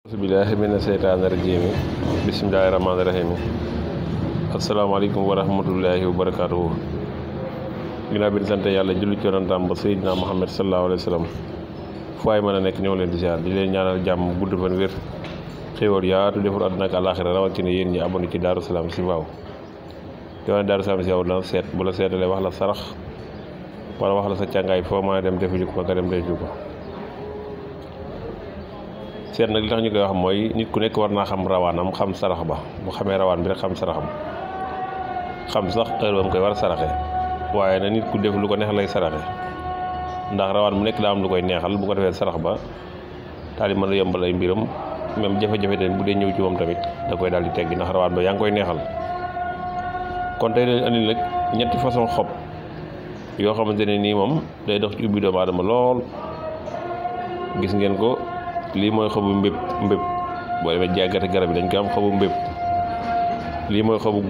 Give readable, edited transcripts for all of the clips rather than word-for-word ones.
bismillahi mina seytaani rajiim bismillahi rahmaani rahiim asalaamaaleykum wa rahmatullahi wa barakaatuhu. ginnaaw bi di sant yàlla julli ci yonentam ba Seydina Muhammad sallallahu alayhi wa sallam fu waay mën a nekk ñëw leen di ziar di leen ñaanal jàmm gudd fan wér xéwal yaatu defar àdduna ak àllaaxira rawatina yéen ñi abonné ci Darou Salam si waaw te wane Darou Salam si waaw dana seet bu la seetalee wax la sarax wala wax la sa càngaay foo mën a dem defu ko nga dem defu ko. seet nag li tax ñu koy wax mooy nit ku nekk war naa xam rawaanam xam sarax ba bu xamee rawaan bi rek xam saraxam xam sax heure ba mu koy war a saraxe waaye na nit ku def lu ko neex lay saraxe ndax rawaan bu nekk daa am lu koy neexal bu ko defee sarax ba daal di mën a yombal ay mbiram même jafe-jafe tamit bu dee ñëw ci moom tamit da koy daal di teggi ndax rawaan ba yaa ngi koy neexal. kon tey dañ andi nag ñetti façon xob yoo xamante ne nii moom day dox ci ubbi doomu aadama lool gis ngeen ko. lii mooy xobu mbépp boo demee jàggati garab yi dañ ko am xobu mbépp lii mooy xobu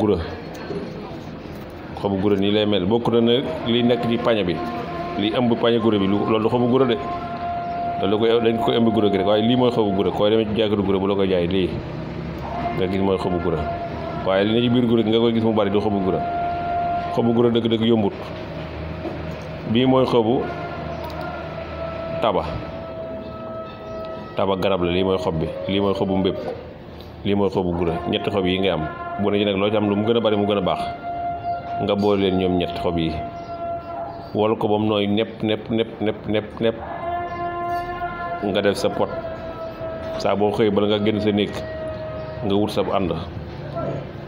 gura nii lay mel bokk na nag lii nekk ci pañe bi lii ëmb pañe gura bi loolu du xobu gura de loolu dañ koy ëmb gura gi rek waaye lii mooy xobu gura koy demee ci jàggati gura bu la koy jaay lii nga gis mooy xobu gura waaye li ne ci biir gura gi nga koy gis mu bari du xobu gura dëgg-dëgg yombut. bii mooy xobu taba garab la lii mooy xob bi lii mooy xobu mbépp lii mooy xobu gura ñetti xob yi ngay am bu ne ci nag loo ci am lu mu gën a bari mu gën a baax nga boole leen ñoom ñetti xob yi wol ko ba mu nooy nepp nga def sa pot saa boo xëy bala nga génn sa néeg nga wut sa ànd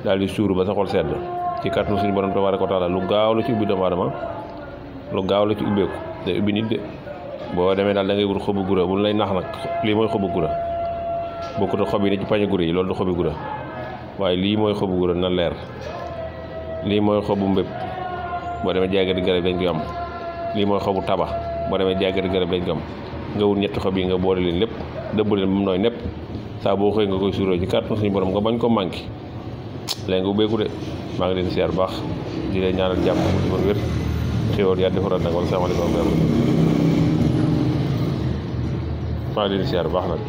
daal di suuru ba sa xol sedd ci kàttanu suñu borom tabaaraka wa taala lu gaaw la ci ubbi doomu aadama lu gaaw la ci ubbeeku day ubbi nit de boo demee daal da ngay wut xobu gura bu lay nax nag lii mooy xobu gura bokkut ak xob yi ne ci pañe gura yi loolu du xobu gura waaye lii mooy xobu gura na leer. lii mooy xobu mbépp boo demee jàggati garab dañ koy am lii mooy xobu taba boo demee jàggati garab dañ ko am nga wut ñetti xob yi nga boole leen lépp dëbb leen ba mu nooy nepp saa boo xëy nga koy suuroo ci kàttan suñu borom nga bañ ko manqué léegi nga ubbeeku de maa ngi leen di siyaar baax di leen ñaanal jàmm di mën wér xéwal yaa defaral nag wala salaamaaleykum maa ngi leen di siyaar baax nag